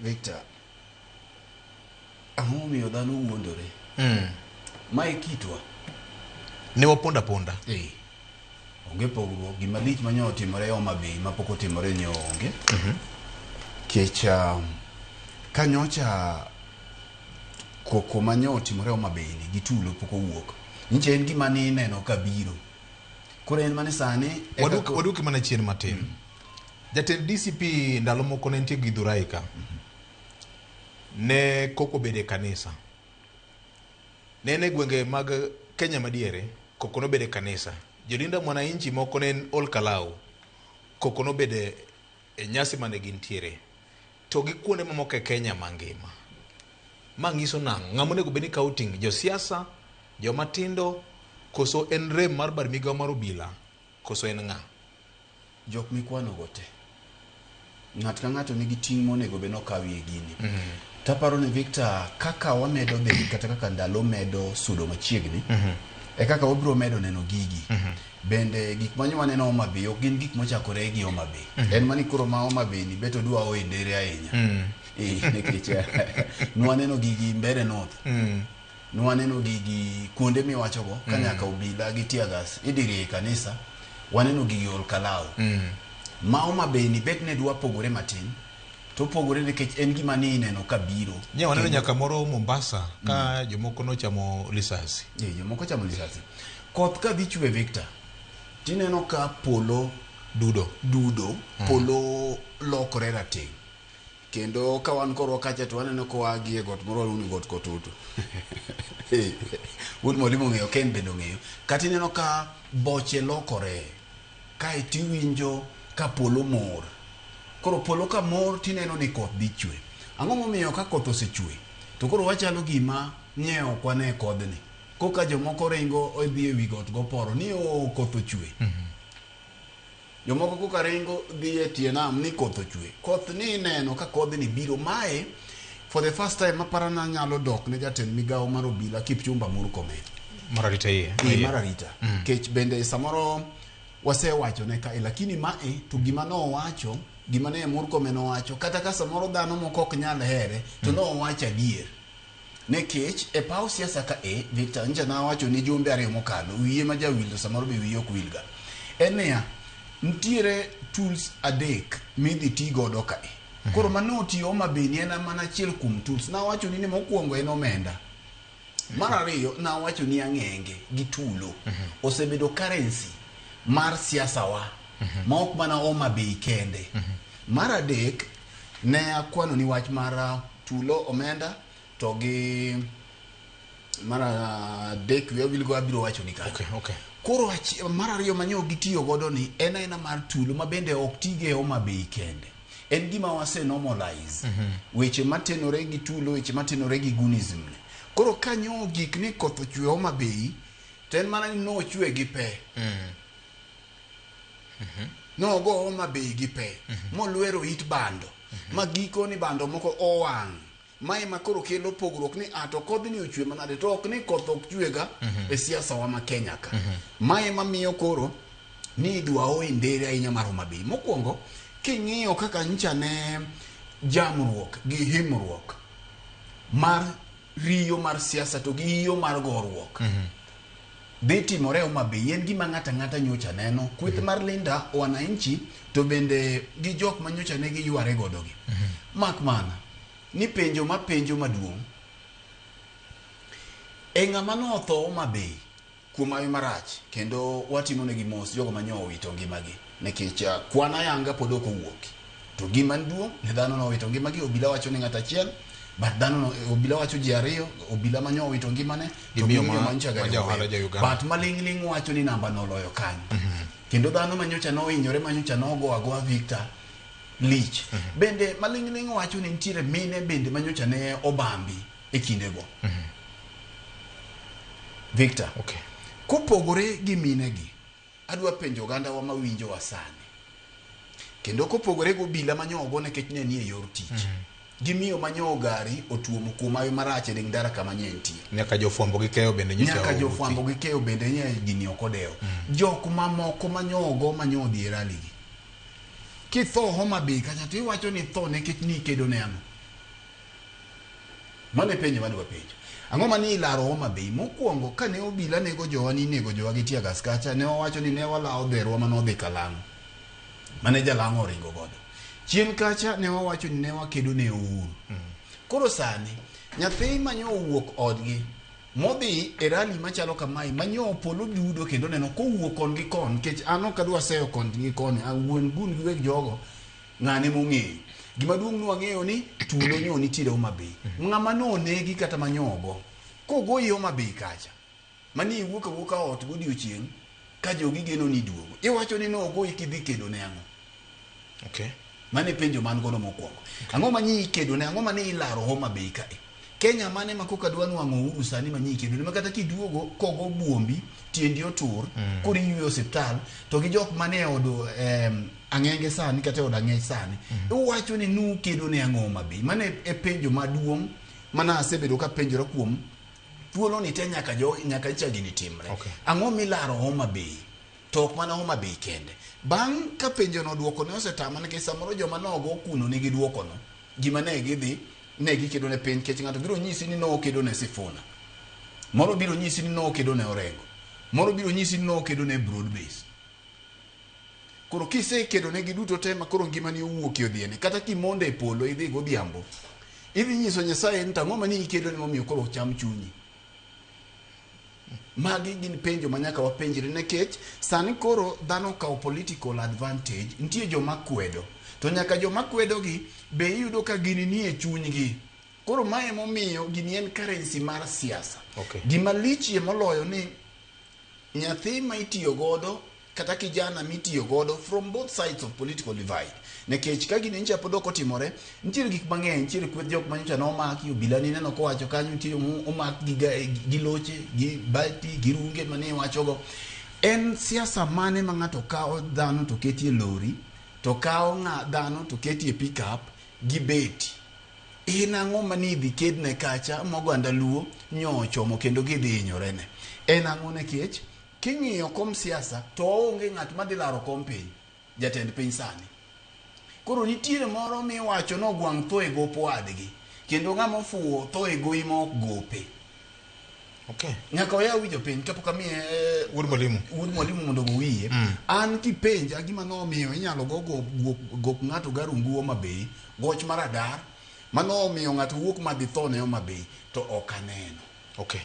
Victor, ang'o momiyo dhano wuondore? Ma e kitwa. Ne waponda ponda. Eh. Onge pogruok. Gima lich ma nyo otimore e Homa Bay ma pok otimore nyo onge. Kech ka nyocha koko ma nyo otimore Homa Bay ni gi tulo pok owuok. Nyicha en gima ni ineno ka biro. Koro en mane sani eka Waduoki mana chien matin. Jatend DCP ndalo moko ne nitie Githurai ka. Ne koko obedo e kanisa. Ne en e gwenge mag Kenya madiere, koko nobedo e kanisa. Jolinda Mwananchi moko ne en Ol Kalou, koko nobedo e nyasi mane gintiere. To gi kuonde mamoko e Kenya mangima. Ma nyiso nang'o? Ng'ama onego bed ni kawo ting'? Josiasa, joma tindo, koso en rem mar bad migawo mar obila, koso en ng'a? Jok mikwano go te. Ng'at ka ng'ato nigi ting' monego bed nokawie gini. Taparo ni Victor, kaka wamedo dhi kata kaka ndalo medo sudo machiegni, e kaka wabiro medo neno gigi. Bende gik ma nyo waneno Homa Bay ok gin gik mochakore gi Homa Bay. En mani koro ma Homa Bay ni bet odwa oe ndere ahinya. Nikech nwaneno gigi Mbeere North. Nwaneno gigi kuonde miwachogo ka nyaka obila gi tear gas idiri e kanisa. Waneno gigi Ol Kalou. Ma Homa Bay ni bet ne dwa pogore matin. To opogore nikech en gima ni ineno ka biro. Nye waneno nyaka moro Mombasa ka jomoko nochamo lisasi. Jomoko chamo lisasi. Koth ka dhi chwe Victor, tineno ka polo Dudo. Dudo, polo lokore rateng'. Kendo ka wan korwa kacha to waneno koa gi e got moro waluongo ni got Kotutu. Wuod mwalimu ong'eyo, Ken bende ong'eyo. Kata ineno ka boche lokore, kae tiwinjo ka polo mor. Koro polo ka mor tineno ni koth dhi chwe. Ang'o momiyo ka koth osechwe, to koro wachalo gima nye ok wane kodhni. Koka jomoko ringo odhi e wi got goporo ni oo koth ochwe. Jomoko koka ringo dhi e tie nam ni koth ochwe. Koth ni ineno ka kodhni biro. Mae for the first time aparo ni anyalo dok ne jatend migawo mar obila Kipchumba Murkomen. Mar arita iye. Mar arita. Kech bende samoro wasewachone kae, lakini mae to gima nowacho, gima ne Murkomen owacho, kata ka samoro dhano moko ok nyal here, to nowacho adier. Nikech e paw siasa ka e, Victor, ncha nawacho ni jumbe ariyo mokalo, wiye ma jawil to samoro be wiye ok wilga. En niya, nitiere tools adek midhi ti godo kae. Koro mano otiyo Homa Bay ni en mana achiel kuom tools. Nawacho ni mokwongo en omenda. Mar ariyo, nawacho ni ang'enge gi tulo osebedo currency mar siasa wa ma ok mana Homa Bay kende. Mar adek, ne akwano ni wach mar tulo omenda to gi mar adek wiya wil go abiro wacho ni kanyo. Koro mar ariyo manyo gitiyo godo ni en aena mar tulo ma bende ok tige e Homa Bay kende. En gima wase normalize. Weche matenore gi tulo, weche matenore gi gunism ni. Koro kanyo gik ni koth ochwe Homa Bay, to en mana ni nochwe gi pe. Nogo Homa Bay gi pe. Molwero it bando. Ma giko ni bando moko owang'. Mae ma koro kelo pogruok ni to kodhni ochwe manade to ok ni koth ok chwega e siasa wa ma Kenya ka. Mae mamiyo koro ni idwa oe ndere ahinya mar Homa Bay. Mokwongo, king'iyo kaka ncha ne jamruok gi himruok mar riyo mar siasa to gi riyo mar goruok dhi timore Homa Bay, en gima ng'ato ang'ata nyocha neno. Kweth mar Linda Wananchi to bende gi jok ma nyocha ne giyware godo gi. Mak mana ni penjo ma penjo maduong' e ng'ama notho Homa Bay kuom hawi marach, kendo watimo negi mos jogo ma nyo owito ngimagi nikech kwan ayanga pod ok owuok. To gima duong' ni dhano nowito ngimagi, obila wacho ni ng'at achiel, but dhano no, obila wacho ji ariyo, obila ma nyo owito ngimane to gi miyo gi miyo ma nyocha ma gari ja ohala oweyo. ja Uganda. But maling'ling' wacho ni namba noloyo kanyo. Kendo dhano ma nyocha nohinyore ma nyocha nogo agoa Victor lich. Bende maling'ling' wacho ni nitiere mine bende ma nyocha ne obambi e kindego. Victor. Kopogore gi mine gi, adwa penjo oganda wa mawinjowa sani. Kendo kopogore gi obila ma nyo ogo nikech ne nie yor tich. Gi miyo ma nyo gari otuomo kuom hawi marach e ring ndara kama nye entie. Nyaka jofwambo gi keyo bende nyocha Nyaka owuothi. jofwambo gi keyo bende nye gini ok odewo. Jok mamoko ma nyo ogo ma nyo odhi e rally gi. Kitho Homa Bay kacha to iwacho ni tho nikech ni ikedo ne ang'o? Mano e penjo madwa penjo. Ang'o mane ilaro Homa Bay? Mokwongo kane obila nego jowa ni inego jowa gi tear gas kacha ne wawacho ni ne walawo dherwa mane odhi Kalang'o. Mane jalang'o oringo godo. Chien kacha ne wawacho ni ne wakedo ne Uhuru. Koro sani nyathi manyo owuok odgi modhi e rally machalo kamae manyo polo judo kendo neno kowuok kon gi kon nikech an ok adwa seyo kon gi koni a wuon gun gi weg jogo ng'ane mong'eyo gima duong' ni wang'eyo ni tulo nyo nitiere Homa Bay ng'ama nonegi kata manyogo kogoyi Homa Bay kacha mani iwuok awuoka ot godiochieng' ka jogi geno ni iduogo iwacho ni nogoyi kidhi kedo ne ang'o Okay. Mano e penjo man godo mokwongo. Ang'o ma nyi ikedo ne? Ang'o ma ne ilaro Homa Bay kae? Kenya mane ma koka dwa nwang'o uhuru sani ma nyi ikedo ne? Ma kata kiduogo kogo buombi, tiendi otur, koro iyweyo osiptal, to gi jok mane e od ang'enge sani kata e od ang'ech sani, uwacho ni nukedo ne ang'o Homa Bay? Mano e penjo maduong' mana asebedo kapenjora kuom thuolo ni te nyaka jo nyaka ncha gini timre. Okay. Ang'o milaro Homa Bay? To ok mana Homa Bay kende. Bang' ka penjono duoko ne osetama nikech samoro joma nogo kuno nigi duokono, gima ne gidhi ne gikedo ne piny nikech ng'ato biro nyisi ni nokedo ne Sifuna. Moro biro nyisi ni nokedo ne Orengo. Moro biro nyisi ni nokedo ne Broad Base. Koro kisekedo ne giduto te ma koro ngimani owuok e odhiene, kata kimondo e polo idhi godhiambo, idhi nyiso Nyasaye ni to ang'o mane ikedo ne momiyo koro cham chunyi. Magi gin penjo ma nyaka wapenjre nikech sani koro dhano okawo political advantage, nitie joma kwedo. To nyaka joma kwedogi be iyudo ka gini nie chunygi. Koro mae emomiyo gini en currency mar siasa. Okay. Gima lichie moloyo ni nyathi ma itiyo godo kata kijana mitiyo godo from both sides of political divide nikech ka gini nyicha pod ok otimore nitiere gik mang'eny nitiere kweth jok manyocha nomaki obila nineno kowacho kanyo nitie omak gi, gi loche gi bati gi runge mane iwachogo en siasa mane ma ng'ato kawo dhano to ketie lori to kawo ng'a dhano to ketie pickup gi beti en ang'o mane idhi kedne kacha ma oganda luo nyo ochomo kendo gidhi hinyorene en ang'o nikech king'iyo kom siasa to onge ng'at madhi laro kom piny jatend piny sani koro nitiere moro miwacho ni ogwang' tho e gop wadgi kendo ng'ama ofuwo tho e goyi ma ok gope Okay. nyaka oyaw wi jopiny kapok amiye Wuod mwalimu. wuod mwalimu mondo ogo wiye an kipenja gima nomiyo inyalo go gop ng'ato garungu Homa Bay goch mar adar mano omiyo ng'ato wuok madhi tho ne Homa Bay to ok aneno Okay.